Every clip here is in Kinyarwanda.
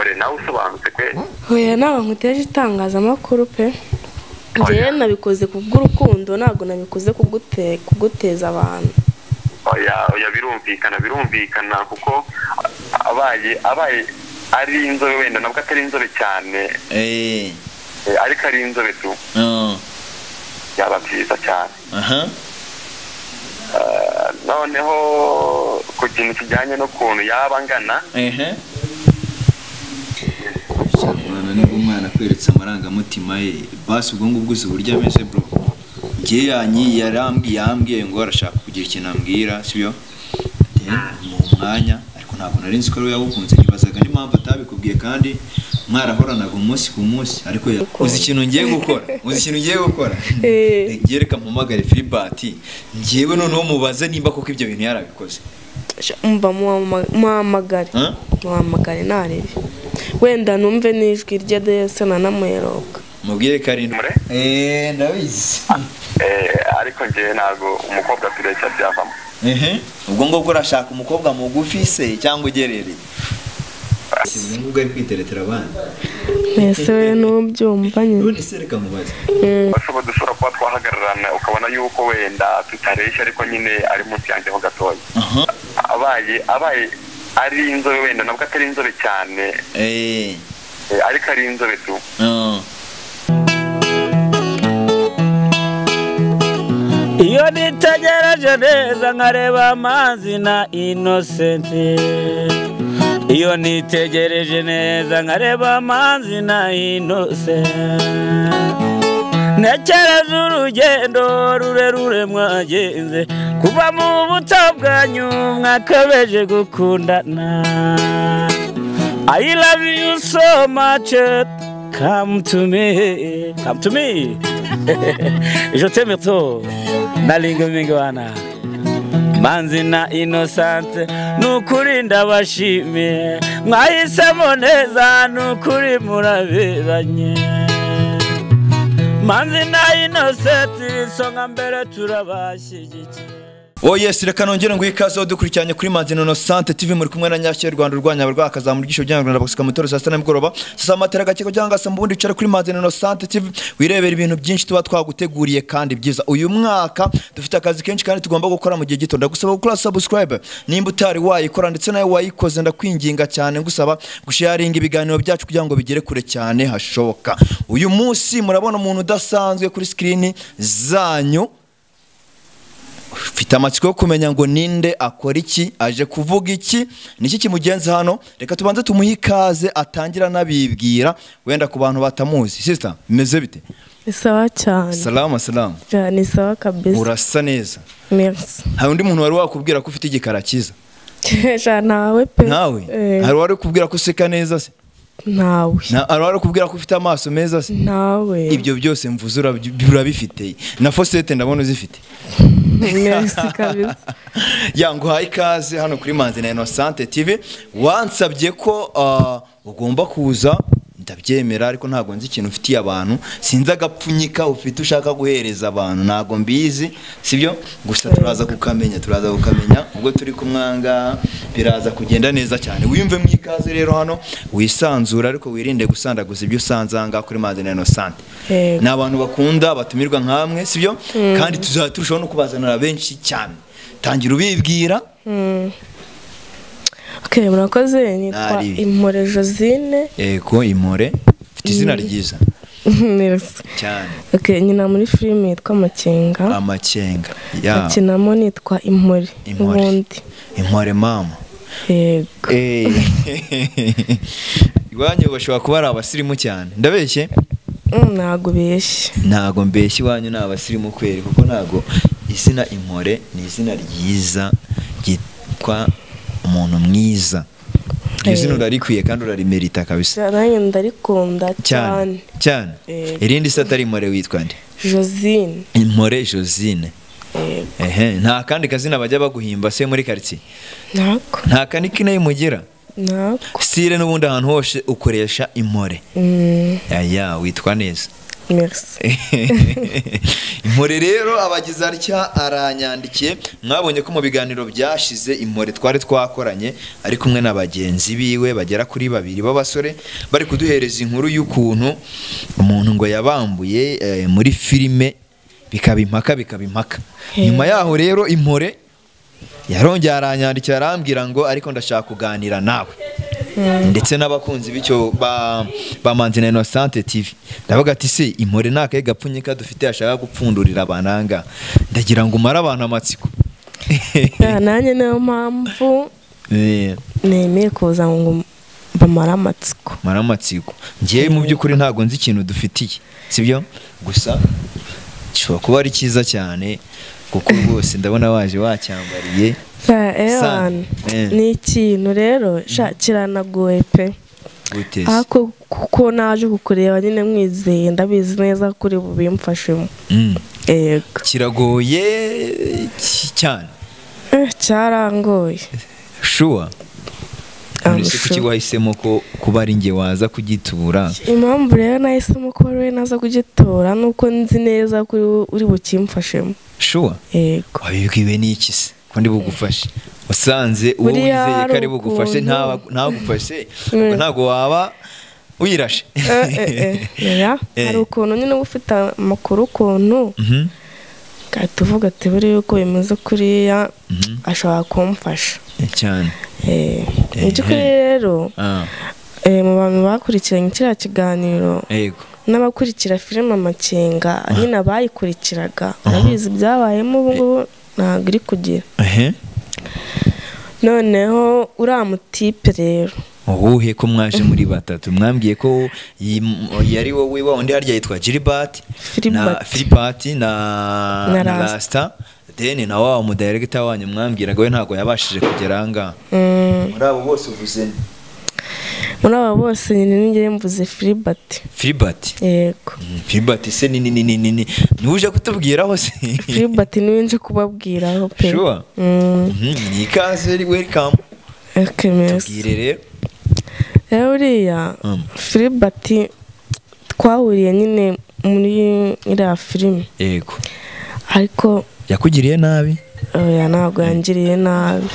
Mpore nawe usobanutse kweli. Oya, ntabwo nkuteje itangazamakuru pe. Njyewe nabikoze kubw'urukundo, ntabwo nabikoze kuguteza abantu. Oya oya, birumvikana kuko abaye ari inzobe, wenda nabwo atari inzobe cyane, ariko ari inzobe tu, byaba byiza cyane. Noneho ku kintu kijyanye n'ukuntu yaba angana, mwana nibwo umwana akweretse amarangamutima ye, basi ubwo ngubwo uzi uburyo ameze bro. Njye yanyi yarambwiye ngo arashaka kugira ikintu ambwira, sibyo? Mu mwanya, ariko ntabwo nari nzi ko ari we yagukunze, nibazaga n'impamvu atabikubwiye kandi mwarahoranaga umunsi ku munsi. Ariko uzi ikintu ngiye gukora, ngiye reka mpamagare Philbert, ngiyewe noneho mubaze nimba koko ibyo bintu yarabikoze. Umva, muhamagare narebe, wenda numve n'ijwi rye dese nanamuheruka. Mubwire Karindwi. Ndabizi. Ariko ngiye ntabwo umukobwa tureshya byavamo. Ubwo ngubwo urashaka umukobwa mugufi se cyangwa ugerereye? Ubwo ngubwo ari kwiteretera abana. Ese we nubyumva nyine. None se reka mubaze. Dushobora kuba twahagararana ukabona yuko wenda tutareshya, ariko nyine ari munsi yanjye ho gatoya. Abaye ari inzobe, wenda nabwo atari inzobe cyane, ariko ari inzobe tu. Iyo nitegereje neza nkareba Manzi na Innocent, iyo nitegereje neza nkareba Manzi na Innocent, ntekereza urugendo rurerure mwagenze kuva mu buto bwanyu mwakabeje gukundana. I love you so much, come to me, come to me. Je t'aime trop, nalinga mingwana. Manzi na Innocent, nukuri ndabashimiye, mwahisemo neza nukuri muraberanye. Manzi na Innocent, isonga mbere turabashyigikiye. Oh yes, reka nongere ngo ikaze dukurikiranye kuri Manzi na Innocent TV, muri kumwe na Nyashye Rwanda urwanya abarwa akazamura igisho by'Abanyarwanda bagasuka mutoro saa sita nimugoroba, sasa matera gakeko cyangwa se mbundi icara kuri Manzi na Innocent TV wirebera ibintu byinshi tuba twaguteguriye kandi byiza. Uyu mwaka dufite akazi kenshi kandi tugomba gukora mu gihe gito. Ndagusaba gukora subscribe nimba utari wayikora, ndetse nawe wayikoze ndakwinginga cyane ngusaba gusharinga ibiganiro byacu kugira ngo bigere kure cyane hashoboka. Uyu munsi murabona umuntu udasanzwe kuri screen zanyu. Mfite amatsiko yo kumenya ngo ninde akora iki, aje kuvuga iki, niki kimugenza hano. Reka tubanze tumuhe ikaze atangira nabibwira wenda ku bantu batamuzi. Sister, meze bite? Ni sawa cyane. Salama salama. Ni sawa kabisa. Urasa neza. Merci. Hari undi muntu wari wakubwira ko ufite igikara cyiza? Nawe pe. Nawe? Hari wari kubwira ko useka neza se? Nawe. Hari wari kubwira ko ufite amaso meza se? Nawe. Ibyo byose mvuze urabifite. Na fosete ndabona uzifite. Merci kabisa. Ya nguhaye ikaze hano kuri Manzi na Innocent TV. Wansabye ko ugomba kuza, ndabyemera, ariko ntabwo nzi ikintu ufitiye abantu, sinzi agapfunyika ufite ushaka guhereza abantu, ntabwo mbizi, sibyo? Gusa turaza kukamenya ubwo turi kumwanga, biraza kugenda neza cyane. Wiyumve mu ikaze rero hano, wisanzura ariko wirinde gusandaguza ibyo usanzanga kuri Manzi na Innocent. Ni abantu bakunda batumirwa nkamwe, sibyo? Kandi tuzaturushaho no kubazanira benshi cyane. Tangira ubibwira. Okay, murakoze. Nitwa Impore Josine. Yego, Impore. Mfite izina ryiza. Merci. Cyane. Okay, nyina muri filime yitwa Amakenga. Amakenga. Ya. Akinamo nitwa Impore. Ubundi. Impore mama. Yego. Iwanyu bashobora kuba ari abasirimu cyane. Ndabeshye? Ntago beshye. Ntago mbeshye, iwanyu ni abasirimu kweri, kuko ntago izina Impore ni izina ryiza ryitwa umuntu mwiza. Izina urarikwiye kandi urarimerita kabisa. Nanjye ndarikunda cyane. Cyane. Irindi se atari Impore witwa nde? Josine. Impore Josine. Ehe, nta kandi kazina bajya baguhimba se muri quartier? Ntako. Nta kandi kinaye mugira? Ntako. Sire n'ubundi ahantu hose ukoresha Impore. Aya witwa neza. Merci. Impore rero abagize atya aranyandikiye, mwabonye ko mu biganiro byashize Impore twari twakoranye ari kumwe na bagenzi biwe bagera kuri babiri b'abasore, bari kuduhereza inkuru y'ukuntu umuntu ngo yabambuye muri filime bikaba impaka. Nyuma yaho rero Impore yarongeye aranyandikira arambwira ngo ariko ndashaka kuganira nawe ndetse n'abakunzi b'icyo ba Manzi na Innocente TV. Ndavuga ati se Impore nakaye gapfunyika dufite ashaka gupfundurira abananga, ndagira ngo umare abantu amatsiko. Nanjye niyo mpamvu nemeye kuza ngo bamare amatsiko. Mara amatsiko. Ngiye mu by'ukuri ntago nzi ikintu dufitiye, sibyo? Gusa gishobora kuba ari cyiza cyane kuko rwose ndabona waje wacyambariye. Ni ikintu rero kiranagoye pe. Ariko kuko naje kukureba nyine mwizeye, ndabizi neza kuri bubimfashemo. Yego. Kiragoye cyane. Cyarangoye. Sure. None kuki wahisemo ko kuba ari nge waza kugitura? Impamvu rero nahisemo ko ari naza kugitura nuko nzi neza ko uri bukimfashemo. Sure. Yego. Wabibwiwe n'iki se? Ko ndi bugufashe. Wasanze uwo wizeye ko ari bugufashe ntagufashe, ubwo ntago waba uyirashe. Hari ukuntu nyine uba ufite amakuru ukuntu ugahita uvuga ati buriya uko bimeze kuriya ashobora kumfasha cyane. Mu by'ukuri rero mu bantu bakurikiranye kiriya kiganiro n'abakurikira filime Amakenga nyine abayikurikiraga urabizi byabayemo ubu ngubu ntabwo iri kugira. Noneho uriya mutipe rero ubuhe ko mwaje muri batatu, mwambwiye ko yari wowe wa undi harya yitwa Gilbert na Philibert na Rasta, then na wa mu director wanyu mwambwiraga we ntago yabashije kugera aha. Muri abo bose uvuze? Muri abo bose nyine ngiye mvuze Philibert. Philibert? Yego. Philibert se ni ni uje kutubwiraho se? Philibert ni nje kubabwiraho pe. Sure. Ni ikaze, welcome. Okay, merci. Tubwire rero. Rero uriya Philibert twahuriye nyine muri iriya filime. Yego. Ariko yakugiriye nabi? Oya ntabwo yangiriye nabi.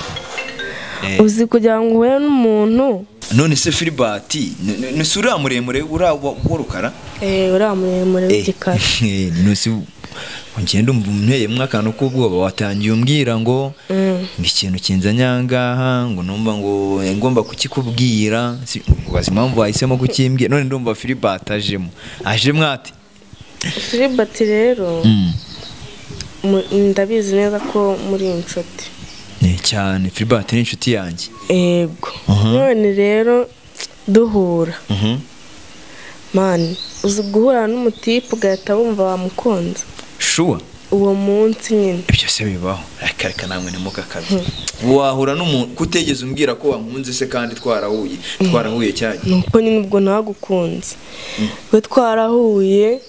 Uzi kugira ngo uhure n'umuntu. None se Philibert ni uriya muremure uriya w'urukara? Uriya muremure w'igikara. None se ngenda umnteyemo akantu k'ubwoba, watangiye umbwira ngo ikintu kinzanye aha ngaha ngo numva ngo ngomba kukikubwira, ubaza impamvu wahisemo kukimbwira, none ndumva Philibert ajemo. Ajemo ate? Philibert rero ndabizi neza ko muri inshuti. Cyane, Philibert ni inshuti yanjye. Yego. None rero duhura. Man, uzi guhura n'umutipe ugahita wumva wamukunze. Sure. Uwo munsi nyine. Ibyo se bibaho. Reka namwe ntimukakaze. Wahura n'umuntu kutegeza umbwira ko wankunze se kandi twarahuye. Twarahuye cyane. Nuko nyine ubwo nagukunze. We twarahuye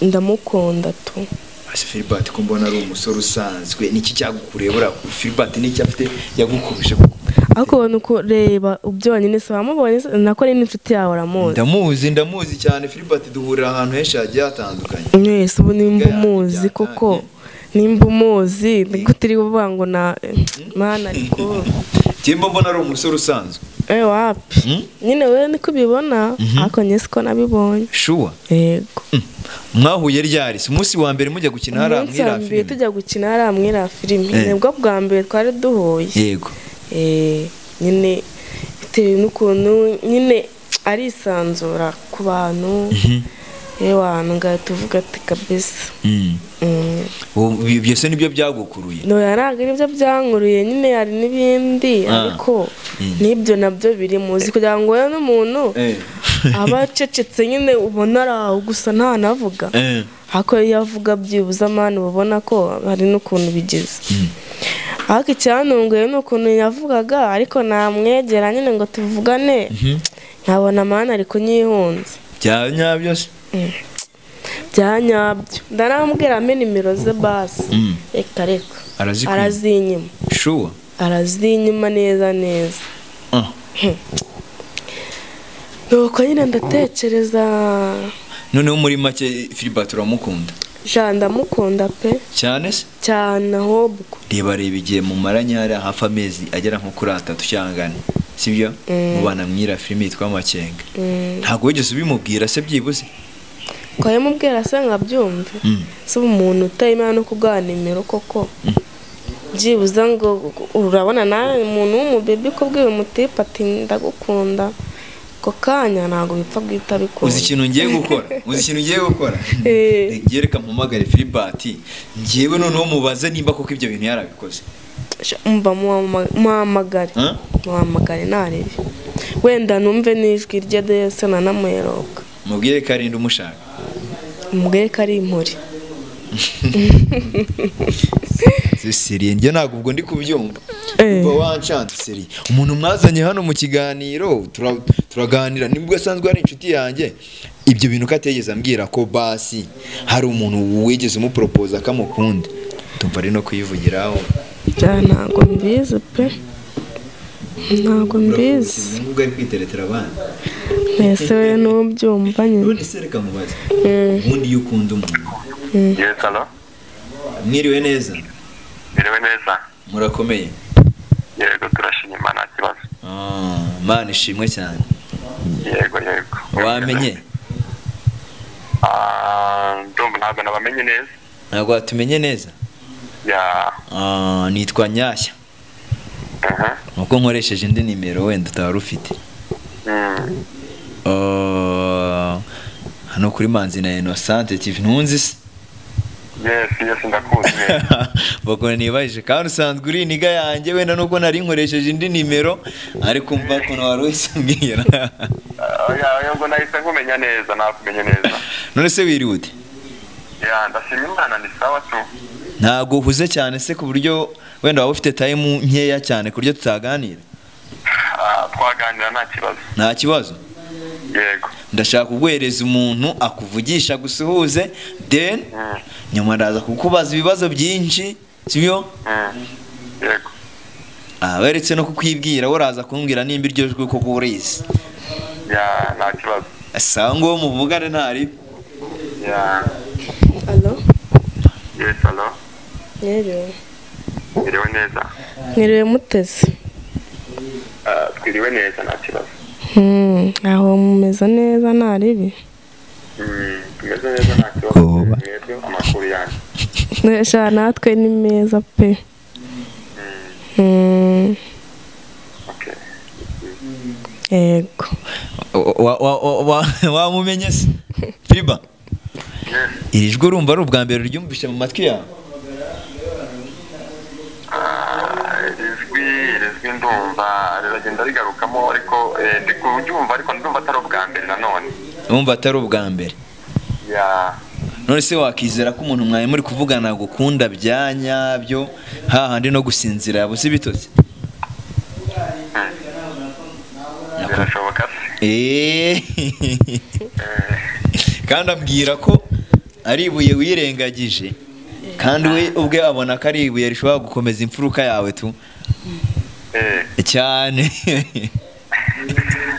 ndamukunda tu. Ase Philibert ko mbona ari umusore usanzwe, niki cyagukurebura Philibert niki afite yagukuruje koko? Ariko ubona uko reba ubyonyine se wamubonye nako ni inshuti yawe uramuzi. Ndamuzi cyane Philibert, duhurira ahantu henshi hagiye hatandukanye. Mwese ubu nimba umuzi koko, nimba umuzi gute uri kuvuga ngo na mana ariko Timba mbona ari umusore usanzwe. Wapi? Nyine wewe niko ubibona ariko njye siko nabibonye. Sure. Yego. Mwahuye ryari? Umunsi wa mbere mujya gukina hariya mwira filime? Tujya gukina hariya mwira filime. Nibwo bwa mbere twari duhuye. Yego. Nyine bitewe n'ukuntu nyine arisanzura ku bantu. Ewa ngahita uvuga ati kabisa. Byose nibyo byagukuruye? No, ntabwo aribyo byankuruye nyine hari n'ibindi ariko n'ibyo nabyo biri muzi kugira ngo wowe n'umuntu aba acecetse nyine ubona ari aho gusa ntanavuga. Ariko iyo avuga byibuze amani ubona ko hari n'ukuntu bigeze. Ariko icyantunguye ni ukuntu yavugaga ariko namwegera nyine ngo tuvugane nkabona amani ari kunyihunza. Bya nyabyo se? Bya nyabyo. Ndaramubwira ampe nimero ze basi. Reka reka. Arazinyima. Sure. Arazinyima neza neza. Nuko nyine ndatekereza. Noneho muri make Philbert uramukunda? Ja, ndamukunda pe. Cyane se? Cyane ahubwo. Reba igihe mumaranye hariya hafi amezi agera nko kuri 3 cyangwa 4, sibyo? Mubana mwira filime yitwa Makenga. Ntabwo wigeze ubimubwira se byibuze? Ko yamubwira se nkabyumve. Se umuntu utayimana no kuguha nimero koko. Byibuze ngo urabona nawe umuntu w'umubebi kubwira umutipe ati ndagukunda. Ko kanya ntabwo bipfa guhita bikunda. Uzi ikintu ngiye gukora? Ngiye reka mpamagare Philbert, ngiyewe noneho mubaze nimba koko ibyo bintu yarabikoze. Umva muhamagare. Muhamagare narebe. Wenda numve n'ijwi rye dese nanamuheruka. Mubwire ko ari umushaka. Mubwire ko ari impuri. Siriye njye ntabwo ubwo ndi kubyumva. Umva wanshanze siriye. Umuntu mwazanye hano mu kiganiro turaganira nibwo asanzwe ari inshuti yanjye. Ibyo bintu kategeze ambwira ko basi hari umuntu wigeze umupropose akamukunda. Tumva ari no kuyivugiraho. Ja, ntabwo mbizi pe. Ntabwo mbizi. Nubwo ari kwiteretera abana. Mwese we nubyumva nyine. None se reka mubaze. Ubundi iyo ukunda umuntu. Yes, hello. Mwiriwe neza. Mwiriwe neza. Murakomeye. Yego turashima Imana nta kibazo. Imana ishimwe cyane. Yego yego. Wamenye? Ndumva ntabwo nabamenye neza. Ntabwo watumenye neza? Ya. Nitwa Nyashya. Nuko nkoresheje indi nimero wenda utari ufite. Hano kuri Manzi na Innocente TV ntunzi se? Yes, ndakuzi neza. Bakone nibajije kandi usanzwe uri iniga yanjye wenda nuko nari nkoresheje indi nimero ariko mva ko wari usimbwira. Oya ngo nahise nkumenya neza, nakumenye neza. None se wiriwe ute? Ya, ndashima Imana ni sawa tu. Ntabwo uhuze cyane se ku buryo wenda waba ufite time nkeya cyane ku buryo tutaganira? Twaganira nta kibazo. Nta kibazo? Yego. Ndashaka kuguhereza umuntu akuvugisha gusuhuze then nyuma ndaza kukubaza ibibazo byinshi, sibyo? Yego. Beretse no kukwibwira uraza kumbwira nimba iryo jwi koko urizi. Ya, nta kibazo. Sawa ngo muvugane ntari. Ya. Allo? Yes, allo. Mwiriwe. Mwiriwe neza. Mwiriwe muteze. Twiriwe neza nta kibazo. Aho mumeze neza ntaribi. Tumeze neza nta kibazo. Mwebwe amakuru yanyu. Nesha natwe ni meza pe. Okay. Yego. Wamumenye se? Filiba. Iri jwi urumva ari ubwa mbere uryumvishe mu matwi yawe? Iri jwi ndumva riragenda rigarukamo ariko ndi kuryumva ariko ndumva atari ubwa mbere nanone. Ndumva atari ubwa mbere. Ya. None se wakizera ko umuntu mwaye muri kuvugana gukunda byanyabyo hahandi no gusinzira yabuze ibitotsi? Birashoboka se? Kandi ambwira ko ari ibuye wirengagije kandi we ubwe abona ko ari ibuye rishobora gukomeza imfuruka yawe tu cyane.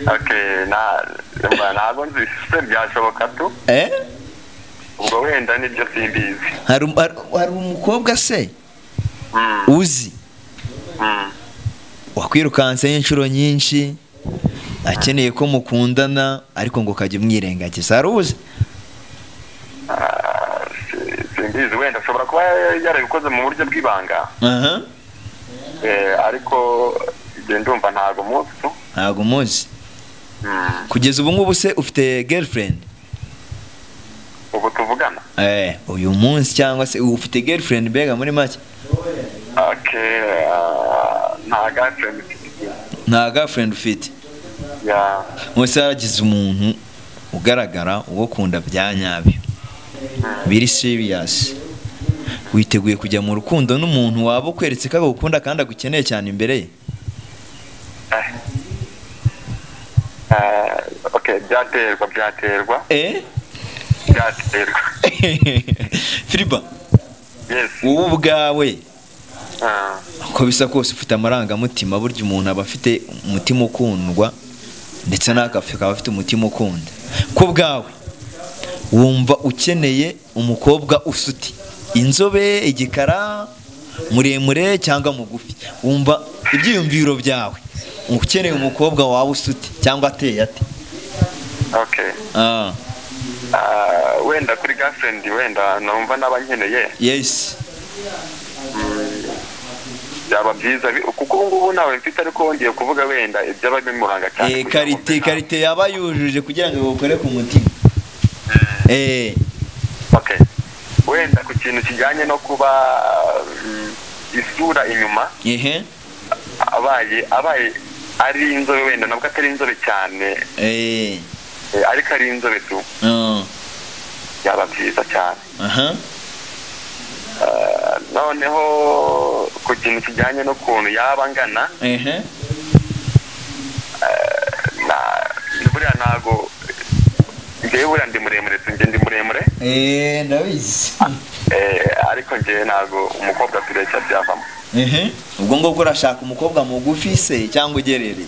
Okay, ntabwo nzi se byashoboka tu. Ubwo wenda nibyo simbizi. Hari umukobwa se uzi wakwirukanse inshuro nyinshi akeneye ko mukundana ariko ngo kajya umwirengagiza, hari uzi? Simbizi, wenda ashobora kuba yarabikoze mu buryo bw'ibanga. Ariko ibyo ndumva ntago muzi. Ntago muzi. Kugeza ubu ngubu se ufite girlfriend? Ubu tuvugana? Uyu munsi cyangwa se ufite girlfriend mbega muri make? Okay, nta girlfriend mfite. Nta girlfriend ufite? Ya. Mwese yaragize umuntu ugaragara ugukunda bya nyabyo. Biri serious. Witeguye kujya mu rukundo n'umuntu waba ukweretse ko agukunda kandi agukeneye cyane imbere ye? Okay, byaterwa. Byaterwa. Filiba. Yes. Wowe ubwawe uko bisa kose ufite amarangamutima, burya umuntu aba afite umutima ukundwa ndetse n'akafe kaba afite umutima ukunda. Ku bwawe Wumva ukeneye umukobwa usuti, inzobe, igikara, muremure cyangwa mugufi? Wumva ibyiyumviro byawe ukeneye umukobwa wawe usuti cyangwa ateye ate? Okay. Wenda kuri girlfriend wenda numva naba nkeneye. Yes. Byaba byiza kuko ubu ngubu nawe mfite, ariko wongeye kuvuga wenda ibyaba bimuranga cyane. Karite yaba yujuje kugira ngo bukore ku mutima. Okay. Wenda ku kintu kijyanye no kuba isura inyuma. Abaye ari inzobe wenda nabwo atari inzobe cyane. Ariko ari inzobe tu. Byaba byiza cyane. Noneho ku kintu kijyanye n'ukuntu yaba angana. Buriya ntago njyewe buriya ndi muremure, njye ndi muremure. Ndabizi. Ariko njyewe ntago umukobwa tureshya byavamo. Ubwo ngubwo urashaka umukobwa mugufi se cyangwa ugerereye?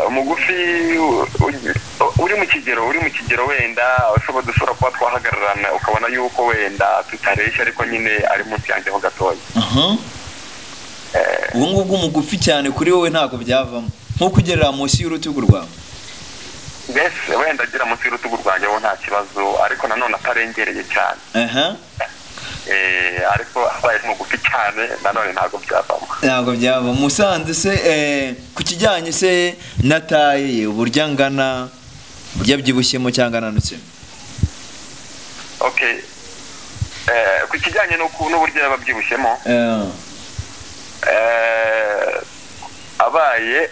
Umugufi uri mu kigero wenda dushobora kuba twahagararana ukabona yuko wenda tutareshya, ariko nyine ari munsi yanjye ho gatoya. Ubwo ngubwo umugufi cyane kuri wowe ntabwo byavamo, nko kugerera munsi y'urutugu rwawe. Mbese wenda agera munsi y'urutugu rwanjye ho nta kibazo, ariko nanone atarengereye cyane. Ariko abaye mugufi cyane nanone ntabwo byavamo. Ntabwo byavamo. Musanze se ku kijyanye se na taye, uburyo angana, uburyo abyibushyemo cyangwa ananutse? Okay. Ku kijyanye n'uburyo yaba abyibushyemo, abaye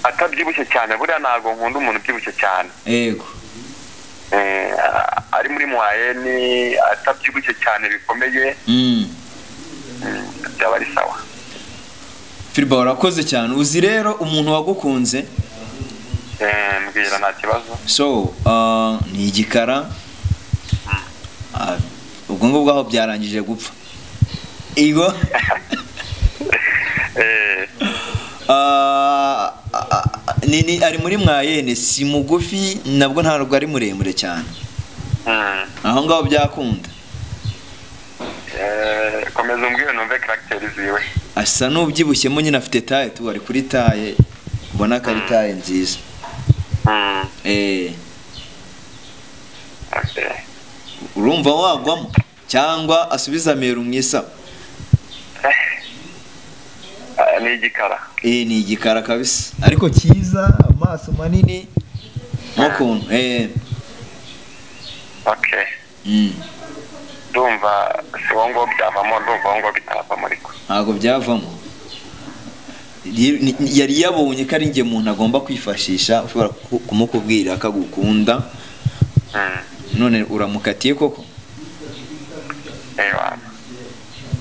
atabyibushye cyane, buriya ntabwo nkunda umuntu ubyibushye cyane. Yego. Ari muri mwayeni atabyibushye cyane bikomeye, byaba ari sawa. Filiba warakoze cyane. Uzi rero umuntu wagukunze? Mbwira nta kibazo. So ni igikara. Ubwo ngubwo aho byarangije gupfa. Igo. Ni ari muri mwayene, si mugufi nabwo ntabwo ari muremure cyane. Aho ngaho byakunda. Komeza umbwire numve character ziwe. Asa n'ubyibushyemo nyine, afite taye tu, ari kuri taye, ubona ko ari taye nziza. Urumva wagwamo cyangwa asubiza ameru mwisa? Ni igikara. Ni igikara kabisa, ariko cyiza, amaso manini n'ukuntu. Okay. Ndumva si wowe ngo byavamo, ndumva wowe ngo bitavamo, ariko ntabwo byavamo. Yari yabonye ko ari njye muntu agomba kwifashisha, ushobora kumukubwira akagukunda. None uramukatiye koko?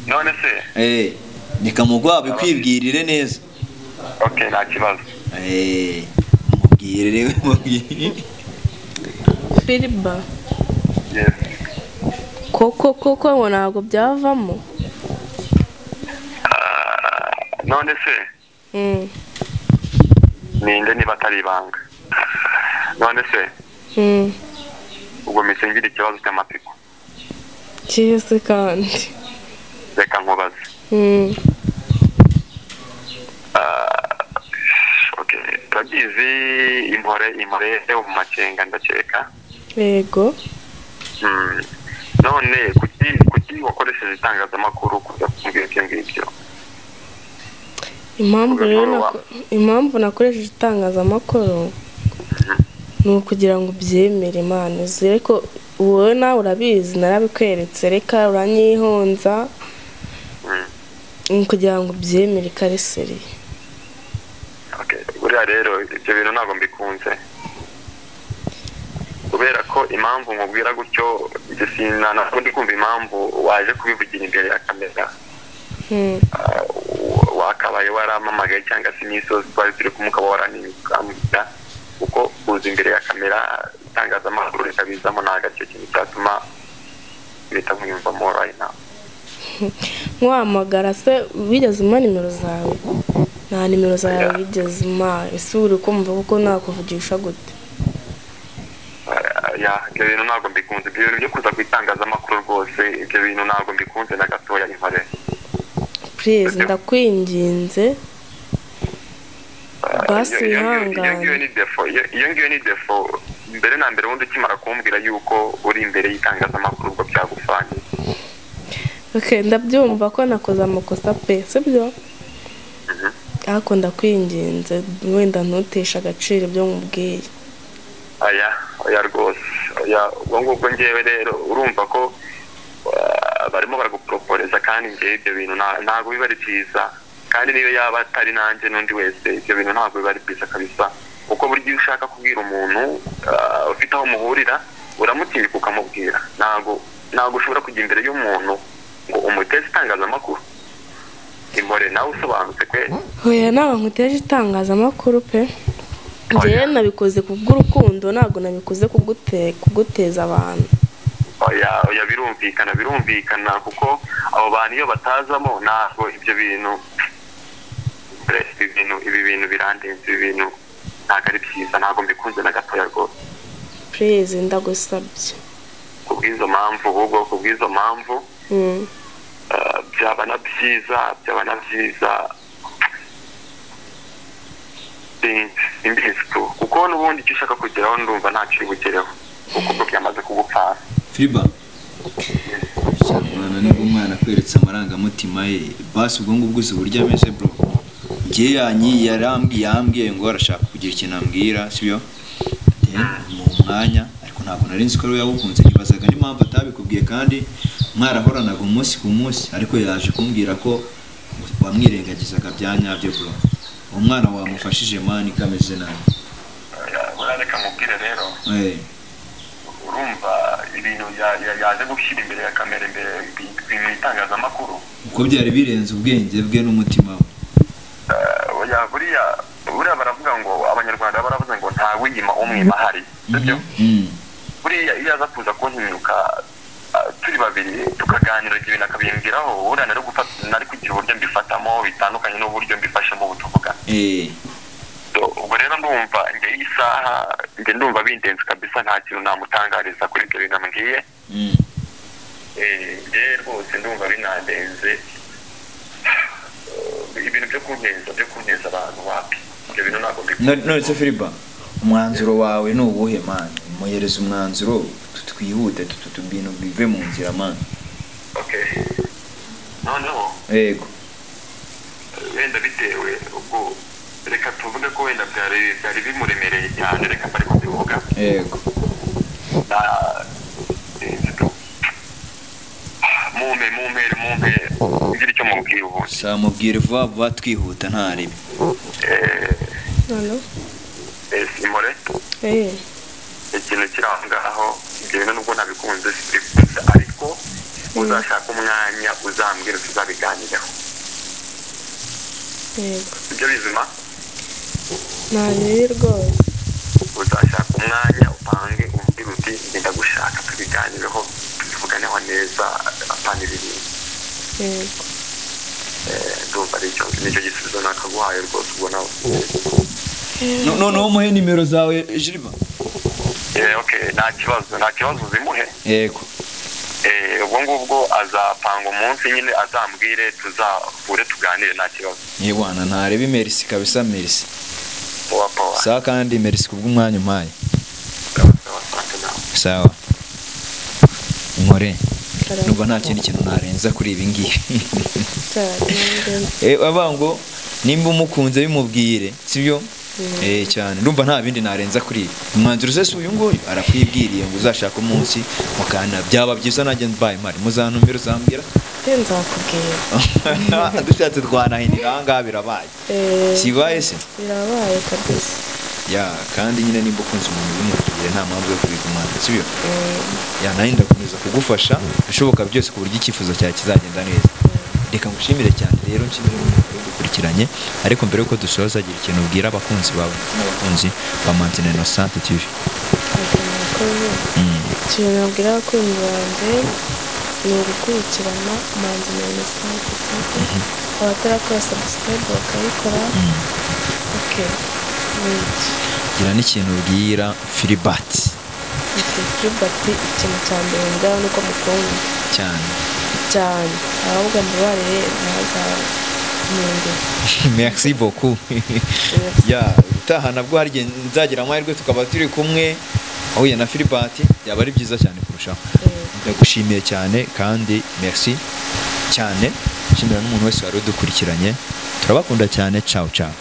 None se reka mugwabe kwibwirire neza. Okay, nta kibazo. Mubwire rero, mubwire. Filiba. Yes. Koko ngo ntabwo byavamo. None se ninde niba atari ibanga? None se ubwo mpise ngira ikibazo cy'amatsiko. Cyese kandi reka nkubaze. Okay, turabizi impore yo mu makenga ndakeka. Yego. None kuki wakoresheje itangazamakuru kuza kumbwira ibyo ngibyo? Impamvu rero impamvu nakoresheje itangazamakuru ni ukugira ngo ubyemere Imana, ariko wowe nawe urabizi narabikweretse, reka uranyihonza kugira ngo ubyemere kariseri. Okay, buriya rero ibyo bintu ntabwo mbikunze, kubera ko impamvu nkubwira gutyo ntabwo ndi kumva impamvu waje kubivugira imbere ya kamera. Wakabaye waramamagaye cyangwa se imisozi twari turi kumwe ukaba waranimukambira, kuko kuza imbere ya kamera itangazamakuru rikabizamo ntabwo aricyo kintu cyatuma bita nkwiyumvamo right now. Nkuhamagara se wigeze umpa nimero zawe? Nta nimero zawe wigeze umpa, ese uri kumva kuko nakuvugisha gute? Oya, ibyo bintu ntabwo mbikunze. Ibyo bintu byo kuza ku itangazamakuru rwose, ibyo bintu ntabwo mbikunze na gatoya Intore. Please, ndakwinginze. Basi wihangane. Iyo ngiyo ni defo. Mbere na mbere wundi ukimara kumbwira yuko uri imbere y'itangazamakuru ubwo byagufanye. Okay, ndabyumva ko nakoze amakosa pe, sibyo? Ariko ndakwinginze wenda ntuteshe agaciro ibyo nkubwiye. Oya, oya rwose. Oya, ubwo ngubwo ngewe rero urumva ko barimo baraguproporeza kandi ngewe ibyo bintu ntabwo biba ari byiza. Kandi niyo yaba atari nanjye n'undi wese, ibyo bintu ntabwo biba ari byiza kabisa. Kuko burya iyo ushaka kubwira umuntu ufite aho muhurira, uramutinyuka ukamubwira. Ntabwo ushobora kujya imbere y'umuntu ngo umuteze itangazamakuru. Impore nawe usobanutse kweli. Oya, ntabwo nkuteje itangazamakuru pe. Njyewe nabikoze kubw'urukundo, ntabwo nabikoze kuguteza abantu. Oya, oya, birumvikana kuko abo bantu iyo batazamo ntabwo ibyo bintu, ibi bintu birandenze, ibi bintu ntabwo ari byiza, ntabwo mbikunze na gatoya rwose. Please, ndagusabye. Kubw'izo mpamvu, ahubwo kubw'izo mpamvu byaba na byiza imbizi tu, kuko n'ubundi icyo ushaka kugeraho ndumva ntacyo uri bugereho, kuko ubwo byamaze kugupfana. Filiba, mwana nibwo umwana akweretse amarangamutima ye, basi ubwo ngubwo uzi uburyo ameze bro. Njye yambwiye ngo arashaka kugira ikintu ambwira, sibyo? Mu mwanya, ariko ntabwo nari nzi ko ari we yagukunze, nibazaga n'impamvu atabikubwiye kandi mwarahoranaga umunsi ku munsi, ariko yaje kumbwira ko wamwirengagizaga bya nyabyo bro. Umwana wamufashije mani kameze nabi. Reka mubwire rero. Urumva ibintu yaje gushyira imbere ya kamera, imbere mu itangazamakuru, uko byari birenze ubwenge bwe n'umutima we. Oya, buriya baravuga ngo abanyarwanda baravuze ngo nta wiyima umwima ahari, sibyo? Buriya iyo aza kuza kuntinyuka turi babiri tukaganira ibyo bintu akabimbwiraho, buriya nari kugira uburyo mbifatamo bitandukanye n'uburyo mbifashemo ubu tuvuga. Ubwo rero ndumva njye iyi saha njye ndumva bindenze kabisa, nta kintu namutangariza kuri ibyo bintu ambwiye. Njye rwose ndumva binandenze, ibintu byo kunteza abantu wapi, ibyo bintu ntabwo mbikunda. None se Filiba, umwanzuro wawe ni uwuhe man? Muhereza umwanzuro twihute, bintu bive mu nzira man. Okay, noneho yego wenda bitewe ubwo reka tuvuge ko wenda byari bimuremereye cyane, reka bari kubivuga. Yego. Mumpe ngira icyo mubwira ubundi. Sa mubwire vuba vuba twihuta nta ribi. Hello. Simore. Ikintu kiri aho ngaho, ibyo bintu nubwo ntabikunze ariko uzashaka umwanya uzambwira tuzabiganireho. Yego. Ibyo bizima? Nta bibi rwose. Uzashaka umwanya upange umbwire uti ngenda gushaka tubiganireho, tubivuganeho neza, apana ibintu. Yego. Ndumva ari icyo nicyo gisubizo nakaguhaye rwose ubwo nawe. Noneho muhe nimero zawe Jiriba. Okay, nta kibazo uzimuhe. Yego. Ubwo ngubwo azapanga umunsi nyine azambwire tuzahure tuganire nta kibazo. Yewana ntarebe merci kabisa, merci. Poa poa. Sawa, kandi merci kubw'umwanya umpaye. Sawa. Nkore. Nubwo nta kindi kintu narenza kuri ibi ngibi. Abango nimba umukunze bimubwire, sibyo? Cyane. Ndumva nta bindi narenza kuri ibi. Umwanzuro se uyu nguyu arakwibwiriye ngo uzashaka umunsi mukana, byaba byiza nanjye mbaye mari muzantumira uzambwira. Nzakubwira. Dushatse twanahinira aha ngaha birabaye. Sibaye se? Birabaye kabisa. Ya, kandi nyine nimba ukunze umuntu bimubwire nta mpamvu yo kubigumana, sibyo? Ya, nayo ndakomeza kugufasha bishoboka byose ku buryo icyifuzo cyawe kizagenda neza. Reka ngushimire cyane rero, nshimire ukurikiranye, ariko mbere yuko dusoza agira ikintu ubwira abakunzi bawe n'abakunzi ba Manzi na Innocente TV. Ikintu nabwira abakunzi banjye ni ugukurikirana Manzi na Innocente TV, abatarakora subscribe bakayikora. Okay. Gira n'ikintu ubwira Philbert. Gilbert, ikintu cya mbere mbwira ni uko mukunda cyane cyane, ahubwo mbabarire ntazanyungure. Merci beaucoup. Ya, utaha nabwo hari igihe nzagira amahirwe tukaba turi kumwe ahuye na Philbert, byaba ari byiza cyane kurushaho. Ndagushimiye cyane kandi merci cyane, nshimira n'umuntu wese wari udukurikiranye. Turabakunda cyane. Ciao ciao.